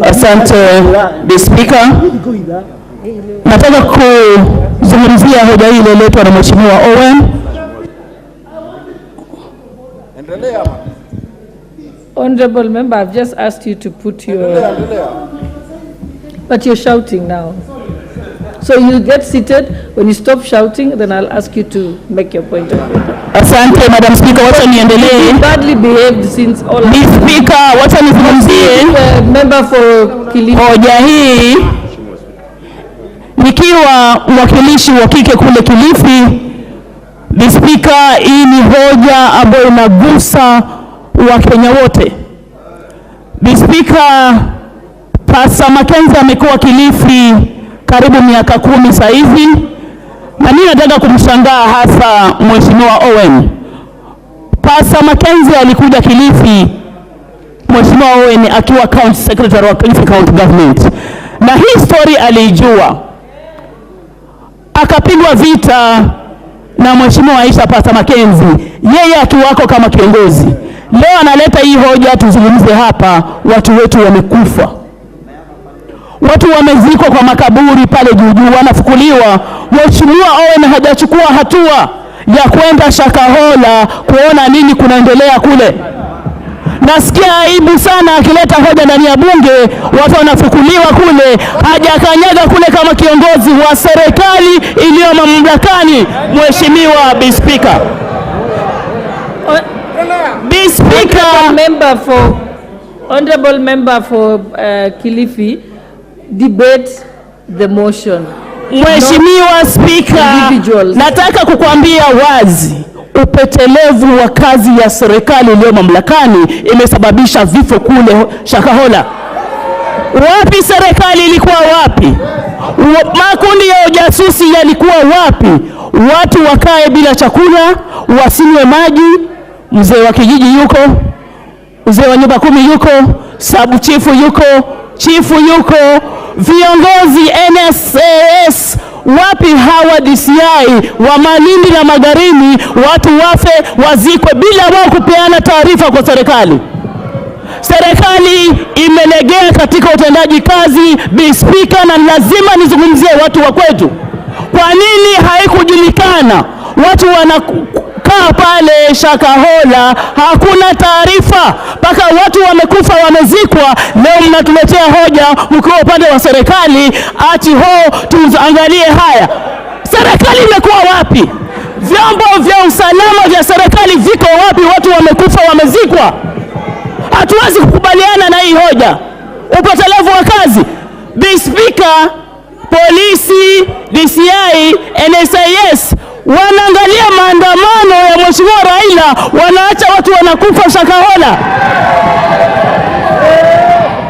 Asante Bi Spika, nataka kuzungumzia hoja hii iliyoletwa na Mheshimiwa Owen. Endelea. Honorable member, I've just asked you to put your, Endelea. But you're shouting now. So you'll get seated. When you stop shouting, then I'll ask you to make your point of order. Asante Madam Speaker, wacha niendelee. You've badly behaved since all. Bi Spika, wacha nizungumzie The member for Kilifi. Hoja hii nikiwa mwakilishi wa kike kule Kilifi. Bi Spika, hii ni hoja ambayo inagusa Wakenya wote. Bi Spika, Pastor Mackenzie amekuwa Kilifi karibu miaka 10 sasa hivi, na mimi nataka kumshangaa hasa Mheshimiwa Owen. Pastor Mackenzie alikuja Kilifi, Mheshimiwa Owen akiwa County Secretary wa Kilifi County Government, na hii story aliijua, akapigwa vita na Mheshimiwa Aisha Pastor Mackenzie, yeye akiwako kama kiongozi. Leo analeta hii hoja tuzungumze hapa, watu wetu wamekufa, watu wamezikwa kwa makaburi pale juu juu, wanafukuliwa. Mheshimiwa Owen hajachukua hatua ya kwenda Shakahola kuona nini kunaendelea kule. Nasikia aibu sana akileta hoja ndani ya bunge, watu wanafukuliwa kule, hajakanyaga kule kama kiongozi wa serikali iliyo mamlakani. Mheshimiwa Bi Spika. Bi Spika, Honorable member for Kilifi, debate the motion. Mheshimiwa Spika, Individuals. Nataka kukuambia wazi, upendelevu wa kazi ya serikali iliyo mamlakani imesababisha vifo kule Shakahola. Wapi serikali ilikuwa wapi? Makundi ya ujasusi yalikuwa wapi? Watu wakae bila chakula, wasinywe maji. Mzee wa kijiji yuko, mzee wa nyumba kumi yuko, sabu chifu yuko, chifu yuko, viongozi NSAS wapi? Hawa DCI wa Malindi na Magarini, watu wafe wazikwe bila wao kupeana taarifa kwa serikali. Serikali imelegea katika utendaji kazi, Bi Spika, na lazima nizungumzie watu wa kwetu. Kwa nini haikujulikana? Watu wanakaa pale Shakahola, hakuna taarifa mpaka watu wamekufa wamezikwa. Leo mnatuletea hoja mkiwa upande wa serikali ati ho tuangalie haya. Serikali imekuwa wapi? Vyombo vya usalama vya serikali viko wapi? Watu wamekufa wamezikwa. Hatuwezi kukubaliana na hii hoja. Upotelevu wa kazi. Bi Spika, polisi, DCI, NSIS wanaangalia maandamano ya Mheshimiwa Raila, wanaacha watu wanakufa Shakahola.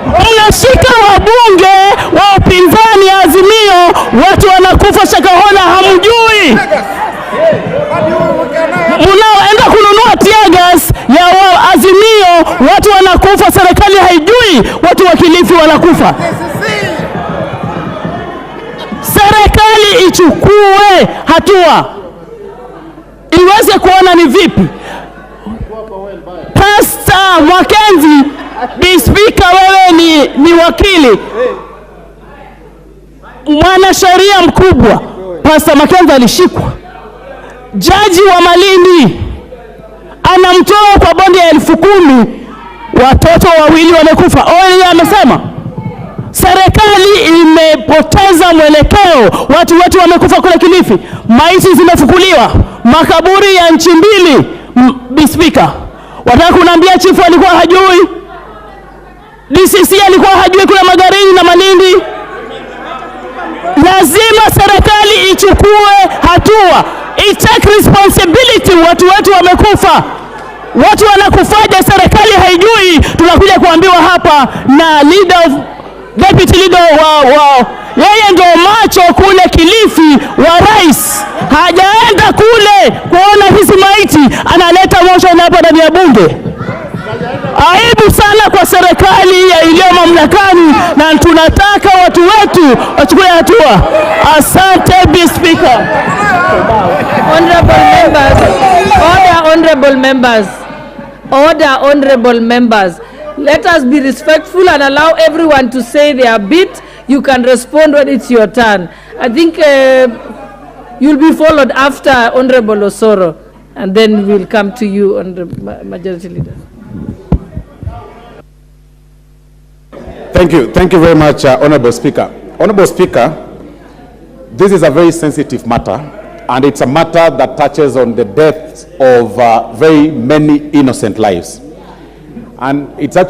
Mnashika wabunge wa upinzani Azimio, watu wanakufa Shakahola, hamjui. Mnaoenda kununua tear gas ya wa Azimio, watu wanakufa, serikali haijui, watu wa Kilifi wanakufa. Serikali ichukue hatua iweze kuona ni vipi. Pastor Mackenzie, Bi Spika, wewe ni wakili, mwanasheria mkubwa. Pastor Mackenzie alishikwa, jaji wa Malindi anamtoa kwa bondi ya 10,000, watoto wawili wamekufa. Oye, amesema serikali imepoteza mwelekeo, watu wetu wamekufa kule Kilifi, maiti zimefukuliwa, makaburi ya nchi mbili. Bi Spika, wataka kuniambia chifu alikuwa hajui? DCC alikuwa hajui kule Magarini na Malindi? Lazima serikali ichukue hatua, i-take responsibility. Watu wetu wamekufa, watu wanakufaje? Serikali haijui. Tunakuja kuambiwa hapa na leader of, deputy leader wa yeye ndio macho kule Kilifi wa rais, hajaenda kule kuona hizi maiti, analeta motion hapa ndani ya bunge. Aibu sana kwa serikali iliyo mamlakani, na tunataka watu wetu wachukue hatua. Asante Bi Speaker. Honorable members, order, honorable Honorable members. Order, honorable members. Let us be respectful and allow everyone to say their bit. You can respond when it's your turn. I think you'll be followed after Honorable Osoro, and then we'll come to you, Honorable Majority Leader. Thank you. Thank you very much, Honorable Speaker. Honorable Speaker, this is a very sensitive matter, and it's a matter that touches on the deaths of very many innocent lives. And it's actually